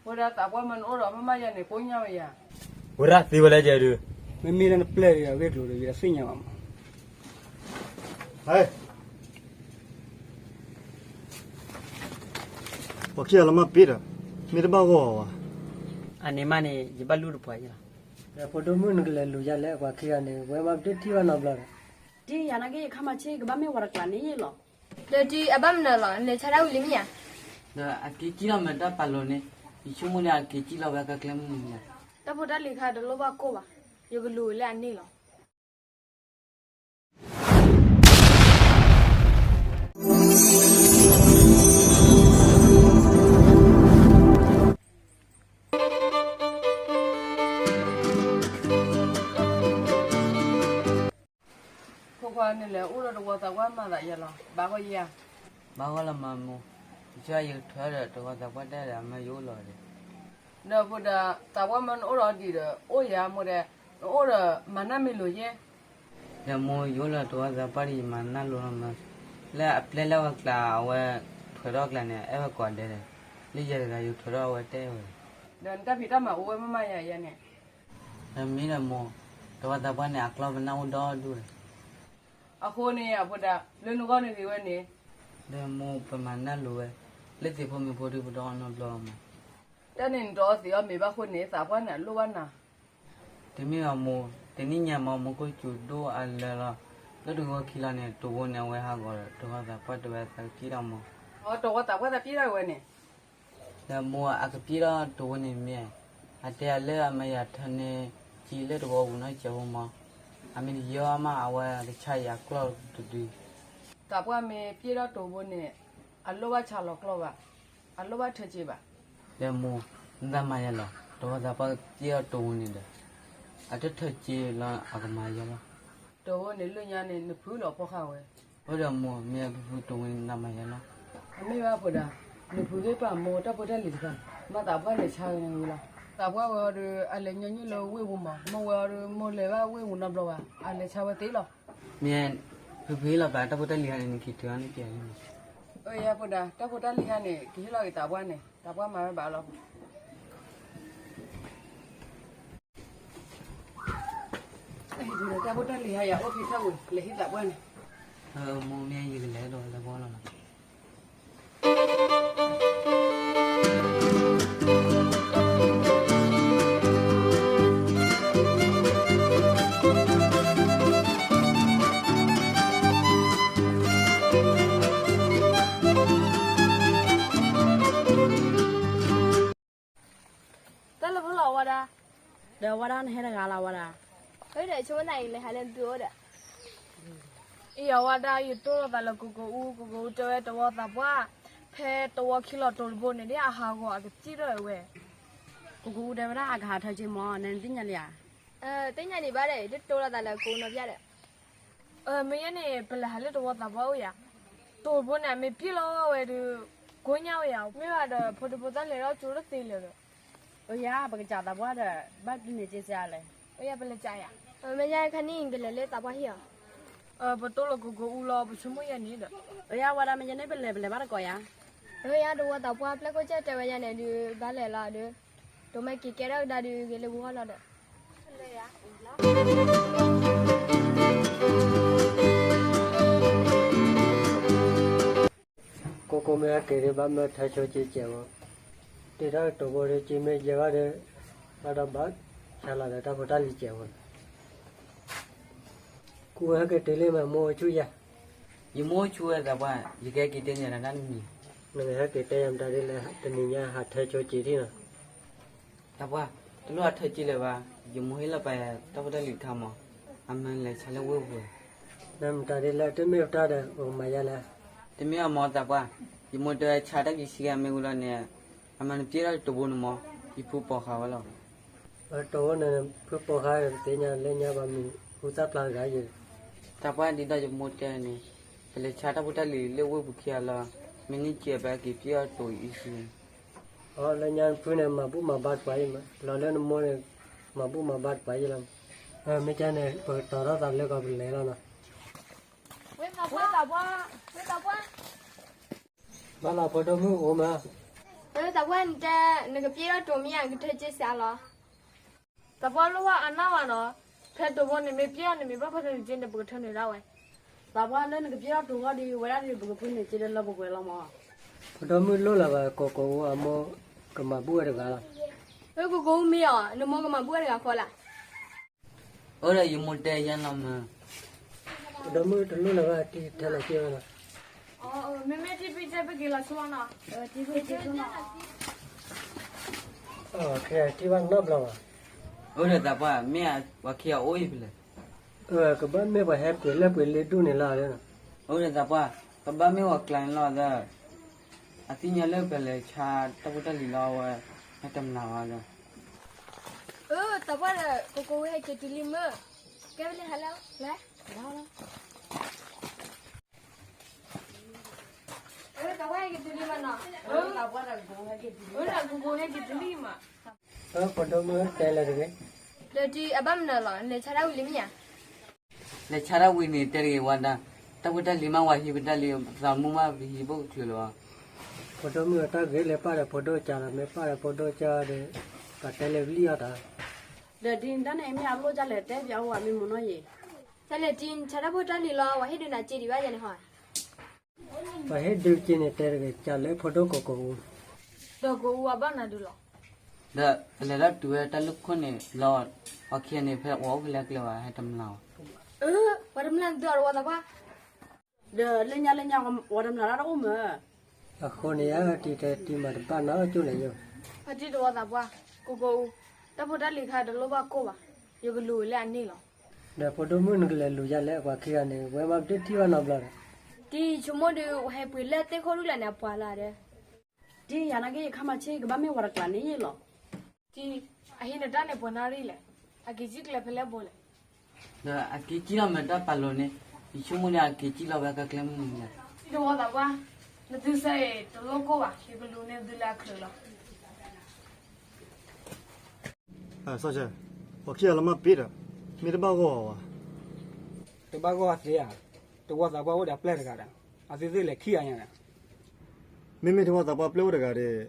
ဝဲဒၣ်သးပှၢ်မ့ၢ်နအိၣ်ဒီးမ့ၢ်မးယၤန့ၣ် ကိညၢ်ဝဲယၤ, ဝဲဒၣ်သ့ဝဲလဲၣ်ယဲဒုး, မ့မ့ၢ်လၢနပျဲၢ်ဒီးအဂ့ၢ်ကျိၤဒီး ယတသ့ၣ်ညါဘၣ်မး. ပှၤခံဂၤလီၤမၢ်ပ့ၤဒီး, မ့ၢ်တဘၣ်ဂီၢ်အီၤဘၣ်. အန့ၣ်မးန့ၣ် ယဘၣ်လူၢ်တပှၤယဲလီၤ. ဒီးဖိဒိၣ်မုၣ်နကလဲၤလူၤယၤလဲၣ် ပှၤခံဂၤန့ၣ် ဝဲမးပတထံၣ်ဘၣ်နီတဘျီဒီး, တံၤယၤနာ်က့ ယခါမၤဆ့ၣ် ကဘၣ်မ့ၢ်ဝဲတကျါန့ၣ်ယဲလီၤ. ဒီးတံၤအဘၣ်မနုၤလီၤ လဲၤဆါတၢ်ဝံၤလံမ့ၢ်ဧါ. ဒီးအက့ၤကံၣ်လီၤမ့ၢ်တၢ်ပာ်လိၤန့ၣ်, ယဆိကမိၣ်ဒီးအက့ၤကံၣ်လီၤဝဲကကျဲမုၢ်နံၤလီၤ. တၢ်ဖိတၢ်လံၤခါတလိၣ်ဘၣ်ကိၢ်ဘၣ်, ယကလူၤလၢအန့ၣ်လီၤ. ဖိခွါန့ၣ်လဲၤအိၣ်လၢတဝီသးပှၢ်မၤသးယဲလီၤ, ဘၣ်ဂီၢ်ယဲဧါ. ဘၣ်ဂီၢ်လီၤမးမိၢ်, ယဆိယကထွဲဒီးတဝီသးပှၢ်တဲဒီး အမၢယအိၣ်လီၤဒီး, ဒီးဖိဒီး သးပှၢ်မ့ၢ်နအိၣ်ဒီးဒံးဒီး အိၣ်ယဲမိၢ်ဒီး, နအိၣ်ဒီးမၤနၢ်မ့ၢ်လိၤယဲ. ဒီးမိၢ်ယအိၣ်လၢတဝီသးပှၢ်ဒီး ယမၤနၢ်လိၤလီၤမး, လၢအပျဲၢ်လၢအဝဲကျါ အဝဲထွဲထီၣ်ကျါန့ၣ် အဲၣ်ဝဲကိးဂၤဒဲး, လၢယဲတဂၤယထွဲထီၣ်အဝဲတဲဝဲ, ဒီးနတၢ်ဖံးတၢ်မၤအိၣ်ဝဲမ့ၢ်မးယၤယဲန့ၣ်. ဒီးမ့ၢ်ဒီးမိၢ်, တဝီသးပှၢ်န့ၣ် အကျီၢ်ပနၢ်အိၣ်ဒီဒူၣ်ဝဲ. အဃိန့ၣ် အဖိဒါ, လၢနဂီၢ်န့ၣ်ဂ့ၤဝဲန့ၣ်, ဒီးမိၢ်ပမၤနၢ်လိၤဝဲ, လၢသ့ၣ်ဖိမ့ၢ်ဖိဒုးပဒီအီၣ်နီတဘျီမး. တၢ်န့ၣ်နတအီသံးအီမ့ၤဘၣ်အဃိန့ၣ် သးပှၢ်န့ၣ်အလိၣ်ဘၣ်နၤ. တမ့ၢ်ဘၣ်မိၢ်, တနံၣ်ညါမး မိၢ်ခိၣ်စူၤဒိၣ်အလၢာ်လီၤ, လၢတဂီၤခံလီၤန့ၣ် တဝီန့ၣ် အဝဲဟးဂီၤဒီးတဝီသးပှၢ်တဝဲသးကပျံၢ်ထီၣ်မိၢ်. အတဝီသးပှၢ်သးပျံၢ်ထီၣ်ဝဲန့ၣ်. ဒီးမိၢ်အကပျံၢ်ထီၣ်တဝီန့ၣ်မ့ၢ်, အတဲအလၢအမၤယၤထၢန့ၢ်ကံလၢတဝီပူၤနီတစဲးဖိမး, အမ့ၢ်တယီမး အဝဲကဆါယၤကျီၢ်တဒု. သးပှၢ်မ့ၢ်ပျံၢ်ထီၣ်တဝီန့ၣ်, အလိၣ်ဘၣ်ဆါလီၤကျီၢ်ဘၣ်, အလိၣ်ဘၣ်ထၢစ့ဘၣ်. ဒီးမိၢ်, နသးမၤယၤလီၤ, တဝီသးပှၢ်ပျံၢ်ထီၣ်တဝီန့ၣ်ဒီး, အတထၢစ့လီၤအကမၤယၤလီၤ. တဝီန့ၣ်လၢညါန့ၣ် နဖုးလီၤဖီဃာ်ဝဲ. အိၣ်ဒီးမိၢ်, မ့ၢ်အဖုးဖုးတဝီန့ၣ် နသးမၤယၤလီၤ. အမ့ၢ်ဘၣ်ဖိဒါ, နဖုးဂ့ၤပာ်မိၢ်တၢ်ဖိတၢ်လံၤတခါ, မ့ၢ်သးပှၢ်လဲၤဆါဝဲန့ၣ်ဝံၤလီၤ. သးပှၢ်ဝဲအီၤဒီး အလဲၤညီနုၢ်လၢဝ့ၢ်ပူၤမး, မ့ၢ်ဝဲအီၤဒီး မိၢ်လဲၤဘၣ်ဝ့ၢ်ပူၤနီတဘျီဘၣ်, အလဲၤဆါဝဲသ့လီၤ. မ့ၢ်, ဖုးဖုးလီၤပာ်တၢ်ဖိတၢ်လံၤခါန့ၣ် နက့ၤတုၤအီၤန့ၣ်ကဲလံမး. အၢ ယဲဖိဒါ, တၢ်ဖိတၢ်လံၤခါန့ၣ် ကဟ့ၣ်လီၤက့ၤသးပှၢ်န့ၣ်, သးပှၢ်မၤဝဲဘၣ်လီၤ. တၢ်ဖိတၢ်လံၤခါယၤအိၣ်ဖဲထၢဝံၤ လဲၤဟ့ၣ်သးပှၢ်န့ၣ်. မိၢ်မ့ၢ်ယကလဲၤဒီးလဲၤဘီလီၤလီၤ. တၢ်လၢဖိလီၤဝါဒၣ်, ဒီးဝါဒၣ်နဟဲတဂၤလီၤဝါဒၣ်. အၢ ဒီးဆိကမိၣ်နၤအံၤလဲၤဟးလၢနသုအိၣ်ဒီး. အံၤအဝါဒၣ် ယတိၢ်လိာ်သးလၢကိကိအူ, ကိကိအူတဲဝဲတဝီသးပှၢ်, ဖဲတဝီခံလီၤတိၤတဘိန့ၣ် ဒ်အဟးဂီၤအကစံၣ်ထီၣ်ဝဲ. ကိကိအူတဲဝဲဒၣ်အကဟးထၢစ့မး နသ့ၣ်ညါလံဧါ. သ့ၣ်ညါဒံးဘၣ်ဒီး ယတတိၢ်လိာ်သးလၢကိနီပျၢ်ဒီး. မ့ၢ်ယဲန့ၣ် ပလဲၤဟးလၢတဝီသးပှၢ်အိၣ်ယၤ, တိၤတဘိန့ၣ် အမ့ၢ်ပျံၢ်လီၤဝဲဒီး ကိညၣ်ဝဲယၤ, မ့ၢ်ဘၣ်ဒီး ဖိဒံဖိသၣ်လဲၤထီၣ်ကၠိတသ့လၢၤဒီး. အိၣ်ယၤ ပကစးသးပှၢ်ဒီး ဘၣ်တန့ၢ်က့ၤစ့လဲၣ်. အိၣ်ယၤ ပလဲၤကးယၤ, မ့ၢ်ယဲခါန့ၣ် ကလဲၤလၢသးပှၢ်ဟံၣ်အီၤ. ပတိၢ်လိာ်ကိကိအူလီၤ ပဆိကမိၣ်ယဲန့ၣ်ဒီး. အိၣ်ယၤ ဝဲဒၣ်မ့ၢ်ယဲန့ၣ် ပလဲၤ ပလဲၤဘၣ်တကိးယၤ. အိၣ်ယၤ တဝီသးပှၢ် ပျဲၢ်ခိၣ်စဲၣ်တဲဝဲယဲန့ၣ်ဒီး ဘၣ်လဲၤလီၤဒီး, တိၤမ့ၢ်က့ၤကဲထီၣ်ကဒါဒီး ဂ့ၤလၢပဂီၢ်လီၤဒီး. ကိကိမ့ၢ်ဟဲက့ၤဒီး ဘၣ်မၢထၢဆိက့စဲးဝဲ, တ့ထီၣ်တိၤဘိဒီး က့မ့ၢ်ယဲဘၣ်ဒီး, ဘၣ်ဒီးဘၣ်ဆါလီၤဒီး တၢ်ဖိတၢ်လံၤစဲးဝဲ. ကူဟဲက့ၤတုၤလံမး မိၢ်အိၣ်ဆူၣ်ယၤ. ယမိၢ်အိၣ်ဆူၣ်ဝဲသးပှၢ်, ယကဟဲက့ၤတဲညါတၢ်တမံၤ. နကဟဲက့ၤတဲယၤမတၤဒ်လဲၣ် တနံၤညါဟးထၢဆိက့ထံၣ်နီၤ. သးပှၢ်, တလိၣ်ဟးထၢစ့လၢၤဘၣ်, ယမိၢ်ဟ့ၣ်လီၤပာ်တၢ်ဖိတၢ်လံၤတခါမး, အမၤလဲၤဆါလၢဝ့ၢ်ပူၤ. နမတၤဒ်လဲၣ် တမ့ၢ်ပတၢ်ဒီး ပကမၤယၤလဲၣ်. တမ့ၢ်အမ့ၢ်သးပှၢ်, ယမိၢ်တဲဆါတၢ်ကံၤဆံးကမ့ၢ်ဝံၤလီၤန့ၣ်, အမၤနပျဲၢ်ထီၣ်တဘိန့ၣ်မး, ယဖုပိာ်ဃာ်ဝဲလီၤ. တဘိန့ၣ် ဖုပိာ်ဃာ်ဒီး ပသ့ၣ်ညါလၢညါဘၣ်မံၤ ဟူသၣ်ဖျါတဂၤယဲ. သးပှၢ်ဒ်သိးယမိၢ်တဲန့ၣ်, ပလဲၤဆါတၢ်ဖိတၢ်လံၤလၢဝ့ၢ်ပူၤခံဂၤလီၤ, မ့ၢ်န့ၢ်စ့ပက့ၤပျဲၢ်အီၤတိၤအံၤဆူ. အီ လၢညါနဖုန့ၣ် မၤဘူၣ်မၤဘါတပှၤအံၤမး, လီၤလၢနမိၢ်န့ၣ် မၤဘူၣ်မၤဘါတပှၤအံၤလီၤ. မ့ၢ်ကန့ၣ် ပကတီၤထီၣ်သးလၢကီၢ်ပလဲၤလီၤနီၤ. ဝ့သးပှၢ်, ဝ့သးပှၢ်, ဘၣ်လီၤဖိဒိၣ်မုၣ်အိၣ်မး. သးပှၢ်နတဲ နကပျဲၢ်ထီၣ်တိၤမ့ၢ်ဧါ ကထၢက့ၤစ့လီၤ. သးပှၢ်လိၣ်ဘၣ်အနၢ်ဘၣ်နီၤ, ဖဲတိၤဘိန့ၣ်မ့ၢ်ပျဲၢ်ထီၣ်န့ၣ်မ့ၢ်ဘၣ်ဖဲတနံၤက့န့ၣ် ပကထၢနုာ်ဒၣ်ဝဲ. သးပှၢ်လၢနကပျဲၢ်ထီၣ်တိၤဂီၢ်ဒီး ဝဲဒၣ်ဒီးပကဖုန့ၣ်က့ဒီးလၢပပှဲၤလီၤမး. ဖိဒိၣ်မုၣ်လိၣ်လၢၤဘၣ် ကိးကိးအူအမိၢ်ကမၤဘူၣ်ဝဲတဂၤလီၤ. အၢ ကိးကိးအူမ့ၢ်အီၤ နမိၢ်ကမၤဘူၣ်ဝဲတဂၤဃီလၢ်. အိၣ်ဒီးယမိၢ်တဲယဲလီၤမး. ဖိဒိၣ်မုၣ်တလိၣ်လၢၤဘၣ် တံၤထဲလီၤက့ဝဲလီၤ. မ့မ့ၢ်တံၤဖံတဲပက့ၤလီၤဆိနီၤ. ခဲထံၣ်ဘၣ်နီတဘျီဘၣ်. အိၣ်ဒီးသးပှၢ် မ့ၢ်ပှၤခံဂၤအိၣ်အံၤဖဲလဲၣ်. ကဘၣ်မ့ၢ်ပှၤဟဲပှ့ၤလၢပှ့ၤလ့ဒူၣ်န့ၣ်လီၤ. အိၣ်ဒီးသးပှၢ် ကဘၣ်မ့ၢ်ပှၤကျါန့ၣ်လီၤသၢ. အသ့ၣ်ညါလၢပလဲၤဆါတၢ်ဖိတၢ်လံၤလီၤဝဲ ဟဲတမျၢ်ဝဲသၢ. အၢ သးပှၢ်ဒီး ကိးကိးဝဲဟဲက့ၤတုၤလံမ့ၢ်. ကဲဝဲလၢဟဲလၢ လဲၤ အၢ သးပှၢ်ဟဲက့ၤတုၤလံမ့ၢ်နီၤ. အၢ ကိးကိးဟဲက့ၤတုၤလံမ့ၢ်. အၢ ဖိဒိၣ်မုၣ်တဲလၢၤတဂ့ၤ. ဒီးတံၤအဘၣ်မနုၤလီၤ လဲၤဆါတၢ်ဝံၤလံမ့ၢ်ဧါ. လဲၤဆါတၢ်ဝံၤန့ၣ် တဲတဂ့ၤဝဲဒၣ်, တၢ်ဖိတၢ်လံၤမး ဝဲဟံးပတၢ်လံ, သးမူမး ပဟံးဘိၣ်ကချုးလီၤ. ဖိဒိၣ်မုၣ်အတၢ်ဂ့ၤလၢပၢ်ဒီးဖိဒိၣ်ကါလီၤ, မ့ၢ်ပၢ်ဒီးဖိဒိၣ်ကါဒီး ပတဲလၢပလံၣ်အီၤတၢ်. ဒီးဒ်န့ၣ်တၢ်န့ၣ် မ့ၢ်အလိၣ်ဒ်လဲၣ် တဲပျးအိၣ်ဝဲမ့ၢ်မနုၤယဲ. တၢ်လဲၤတံၤ နဆါတၢ်ဖိတၢ်လံၤလီၤ, ဝဲဟ့ၣ်ဒုးနၤစ့ဒံးဘၣ်ယဲန့ၣ်ဟီ. ပှၤဟ့ၣ်ဒုးက့န့ၣ် တဲတဂ့ၤ ကၢ်လၢဖိဒိၣ်ကိးကိးအူ. ဒီးကိးအူအဘၣ်နၤဒုးလီၤ. ဒီးပလဲၤထီၣ်တုၤဝဲတၢ်လၢခိၣ်န့ၣ်လီၤ, ပှၤခံဂၤန့ၣ် ဖဲပှၤအိၣ်ဖဲလဲၣ်ကျဲဘၣ် ဟဲတမျၢ်ဝဲ. အၢ ပှၤတမျၢ်နသုအီၤတဝီသးပှၢ်. ဒီးလၢညါလၢညါ ပှၤတမျၢ်တၢ်တအိၣ်မး. အဃိန့ၣ် ယတံၤတဲတံၤမၤတဘၣ်နီတကၠိၢ်လဲၣ်ယိာ်. အတံၤတဝီသးပှၢ်, ကိးကိးအူ, တၢ်ဖိတၢ်လံၤခါတလိၣ်ဘၣ်ကိၢ်ဘၣ်, ယကလူၤဝဲလၢအန့ၣ်လီၤ. ဒီးဖိဒိၣ်မုၣ်နကလဲၤလူၤယၤလဲၣ် ပှၤခံဂၤန့ၣ် ဝဲမးပတထံၣ်ဘၣ်နီတဘျီဒီး. တံၤဆိကမိၣ်ဒီး ဝဲဟဲပှ့ၤလၢသ့ၣ်ခိၣ်ဒူၣ်လဲၣ်န့ၣ် အပှၤလၢဒီး. တံၤယၤနာ်က့ ယခါမၤဆ့ၣ် ကဘၣ်မ့ၢ်ဝဲတကျါန့ၣ်ယ့ၣ်လီၤ. တံၤ, အဟံးနတၢ်န့ၣ်ပှဲၤနၣ်ရံၣ်လဲၣ်, အက့ၤကံၣ်ကျဲဖဲလဲၣ်ဘိလဲၣ်. ဒီးအက့ၤကံၣ်လီၤမ့ၢ်တၢ်ပာ်လိၤန့ၣ်, ယဆိကမိၣ်န့ၣ်အက့ၤကံၣ်လီၤဝဲကကျဲမုၢ်နံၤလဲၣ်. တံၤတဝီသးပှၢ်, နသုစဲအံၤ တလိၣ်ကိၢ်ဘၣ်, ယကလူၤန့ၢ်သုလၢအချုးလီၤ. စီၤဆၢ, ပှၤခံဂၤလၢမၤပ့ၤဒီး, မ့ၢ်တဘၣ်ဂီၢ်အီၤဘၣ်. တဘၣ်ဂီၢ်သ့ဧါ, တဝီသးပှၢ်အိၣ်ဒီးအပျဲၢ်တဂၤဒီး, အသုသ့ၣ်လဲၤခံဂၤညါဒီး. မ့မ့ၢ်တဝီသးပှၢ်ပျဲၢ်အိၣ်တဂၤဒီး,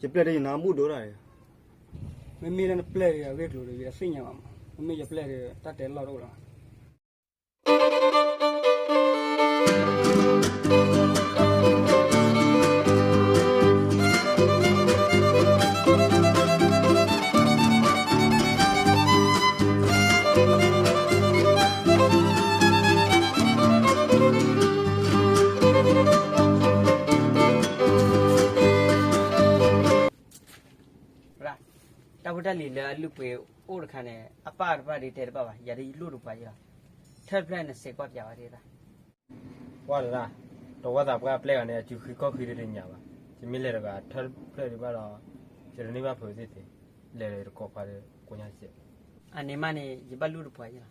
ယပျဲၢ်ဒီးယနၢ်ဘူၣ်ဒိၣ်တၢ်ဒီး. မ့မ့ၢ်လၢနပျဲၢ်ဒီးအဂ့ၢ်ကျိၤဒီး ယတသ့ၣ်ညါဘၣ်မး, မ့မ့ၢ်ယပျဲၢ်ဒီးတၢ်တဲလီၢ်တအိၣ်လီၤ. တၢ်ဖိတၢ်လံၤလၢအလုၢ်ပှ့ၤအိၣ်တခါန့ၣ် အပၢ်တပၢ်ဒ်တဲတဘၣ်ဘၣ်, ယၤဒ်ယလိၣ်တပှၤယဲလီၤ. ထၢၣ်တဖျၢၣ်နစဲးကွၢ်ပၠးဝဲဒၣ်. ကွၢ်လၢ်, တဝီသးပှၢ်ပျဲၢ်ဂၤန့ၣ် အစုဃံကီၢ်ဃံဒီးတညၣ်ဘၣ်. ယမ့ၢ်လဲၤတဂၤ ထၢၣ်တဖျၢၣ်ဒံးဘၣ်ဒီး, ယတန့ၢ်ဘၣ်ဖုးသ့ၣ်သ့ၣ်, လဲၤဒီးယတကိးခွါဒီး ကိညါစဲး. အန့ၣ်မးန့ၣ် ယဘၣ်လိၣ်တပှၤယဲလီၤ.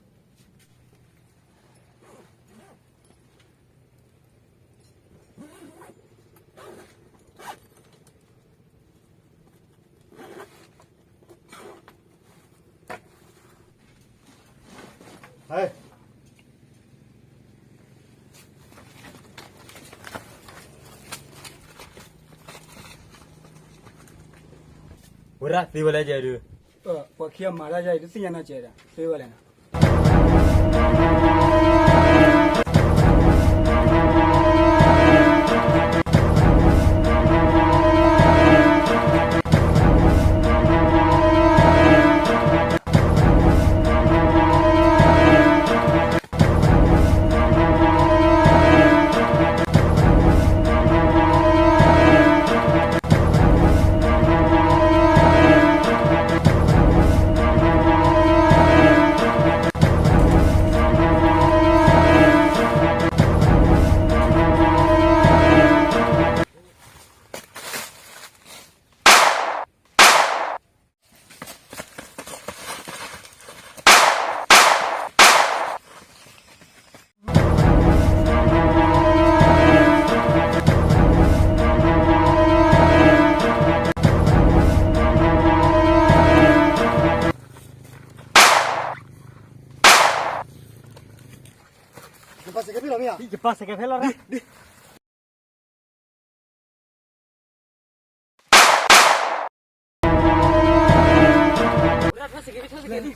ဝဲဒၣ်သ့ဝဲလဲၣ်ယဲဒုး, ပှၤခံဂၤမၤတၢ်ယဲအံၤ တသ့ၣ်ညါနီၢ်ကဲးဒီး သ့ဝဲလဲၣ်နီၤ. ယပာ်စဲးကဲဖဲလီၤမ့ၢ်ဧါ, ယပာ်စဲးကဲဖဲလီၤရၣ်. စကဲး